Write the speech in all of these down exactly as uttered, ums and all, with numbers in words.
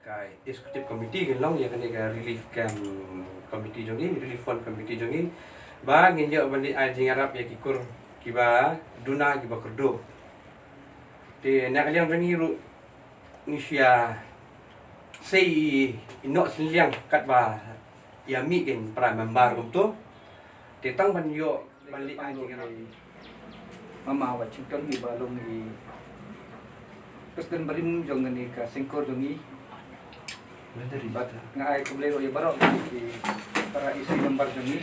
Ka executive committee ki long ïa kane ka relief camp committee jong ngi, relief fund committee jong ngi. Ba ngin ïoh ban leit ai jingïarap ïa ki kur kiba duna kiba kyrduh. Te na ka liang jong ngi ruh ngi shu ïa sei i noh sien liang katba ïa mih kin para member kumto. Te tang ban ïoh ban leit ai jingïarap. Mama Washington iba long i president barim jong kane ka seng kur jong ngi. Bad nga ai khublei ruh ïa baroh ki para E C member jong ngi.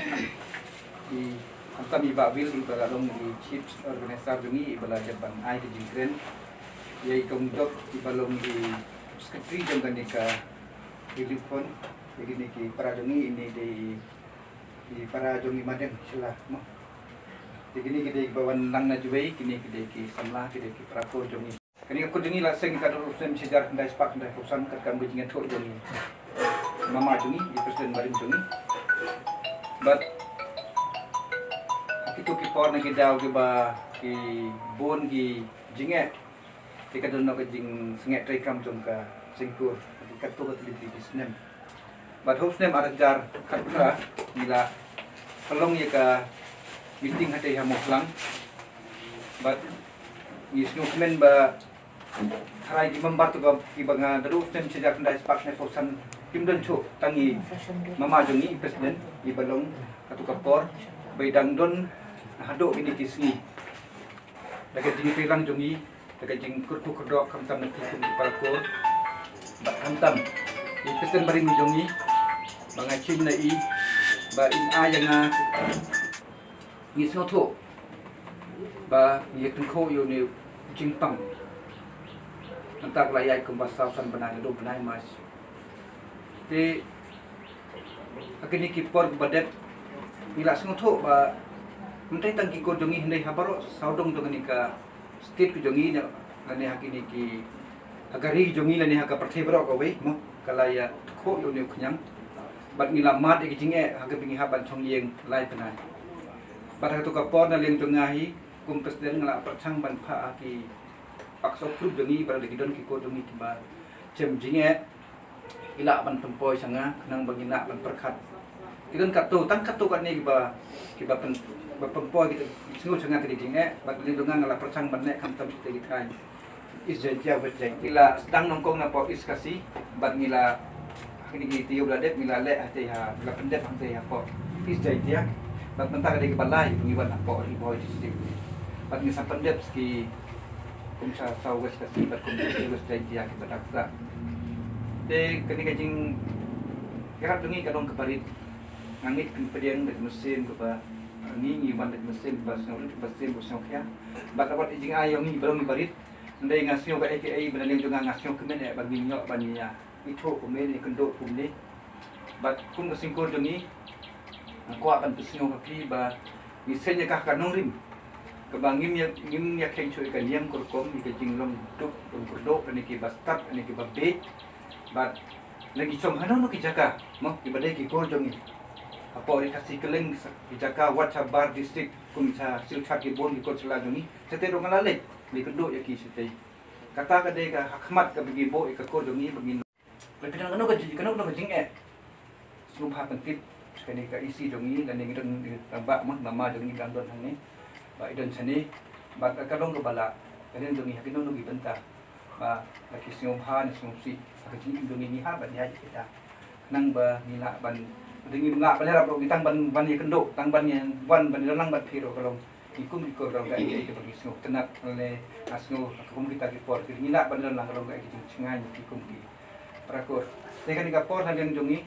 I khamtam i Bah Will iba la long i chief organizer jong ngi iba la dep ban ai ka jingkren. Ïa i Kong Job iba long i secretary jong kane ka relief fund. Ïa kine ki para jong ngi, ini dei i para jong ngi Madeng Shylla mo. Ïa kine ki dei kiba wan lang na Jowai, kine ki dei ki samla, ki dei ki para kur jong ngi. Kane ka kur jong ngi la seng ka dur snem shi hajar khyndai spah khyndai phew san, katkam ka jingïathuh jong i mama jong ngi, i president barim jong ngi. Bad ha kito ki por na ki daw kiba ki bun ki jingeh, te ka don ka jingsngewthuh treikam jong ka seng kur, katto katne tylli tylli ki snem. Bad ha u snem ar hajar khatphra ngi la pynlong ïa ka meeting hatei ha Mawphlang. Bad ngi sngewkmen ba tharai ki member to ba kiba nga da u snem shi hajar khyndai spah khyndai phew san kim don shuh, tang i mama jong ngi, i president, iba long kato ka por ba i dang don haduh kine ki sngi. Da ka jingtreilang jong ngi, da ka jingkyrkhu kyrdoh khamtam na ki kum ki para kur. Bad khamtam i president barim jong ngi, ba nga shim na i ba in ai ïa nga, ngi sngewthuh ba ngi tyngkhuh ïa une u jingpang. Mynta ka la ïaid kumba saw san bnai, naduh bnai March. Te ha kine ki por kiba dep ngi la sngewthuh ba ym dei tang ki kur jong ngi, hynrei ha baroh sawdong jong kane ka state ka jong ngi ne, lane ha kine ki, ha ka ri jong ngi lane ha ka pyrthei baroh kawei mo, ka la ïa tyngkhuh ïa une u khñiang. Bad ngi la mad ïa ki jingeh ha kaba ngi hap ban shong ïing lai bnai. Bad ha kato ka por na liang jong nga hi kum president nga la pyrshang ban phah ha ki Pax of Group jong ngi, ba la ki don ki kur jong ngi kiba shem jingeh, i lah ban pynpoi sha nga khnang ba ngin lah ban pyrkhat. Ki don katto, tang katto katne kiba, kiba pyn, ba pynpoi kita, sngew sha nga kita ki jingeh, bad kane dei nga, nga la pyrshang ban leh khamtam sha kita ki thaiñ East Jaintia, West Jaintia. Ngi la sdang nyngkong napoh East Khasi, bad ngi la, ha kine ki taïew ba la dep ngi la leh hangtei ha, ngi la pyndep hangtei hapoh East Jaintia. Bad mynta ka dei kaba lai ngi wan hapoh Ri Bhoi District. Bad ngi sa pyndep sa ki kum sha South West Khasi bad kum sha West Jaintia kiba dang sah. Te kane ka jingïarap jong ngi ka long kaba rit. Nga ngeit pynpdiang da ka mynsiem kaba, ngi, ngi wan da ka mynsiem kaba sngewrit, kaba sngewsih, kaba sngewkhia. Bad ka wat i jingai jong ngi ba long kaba rit. Hynrei nga sngew kaei kaei ba na liang jong nga, nga sngewkmen eh ba ngin ïoh ban ïa ithuh kumne, ïakynduh kumne. Bad kum ka seng kur jong ngi, nga kwah ban pynsngew ha phi ba ngi seng ïa ka ha ka nongrim kaba ngim ïa, ngim ïa kheiñ shuh ïa ka niam ka rukom, ïa ka jinglong duk, long kyrduh, lane kiba stad, lane kiba bieit. Bad lada ki shong hano hano ki jaka mo, kiba dei ki kur jong ngi hapoh Ri Khasi kylleng ki jaka, wat sha Bar District, kum sha Silchar, ki bun ki kur sha la jong ngi. Shatei ruh nga la leit, ngi kynduh ïa ki shatei. Kata ka dei ka hakhmat kaba ngi buh ïa ka kur jong ngi ba ngin Lada phi don kano ka jing, kano kano ka jingeh, sngewbha pyntip sha kane ka E C jong ngi, lane ngi don, ngi rangbah mo, mama jong ngi dang don hangne, ba i don shane. Bad ka long kaba lah ka liang jong ngi ha kino kino ki bynta, ba la ki sngewbha ne sngewsih ha ka jingim jong ngi, ngi hap ban ïaid ïa kita. Khnang ba ngi lah ban, lada ngim lah ban ïarap ruh ngi tang ban, ban ïakynduh, tang ban ïa wan ban ïadon lang bad phi ruh ka long. Ki kum ki kur ka long kaei kaei kaba ngi sngewtynnat, lane nga sngew ha kum kita ki por ki ngi lah ban ïadon lang ka long kaei ka jingshngaiñ ki kum ki para kur. Te kane ka por na liang jong ngi,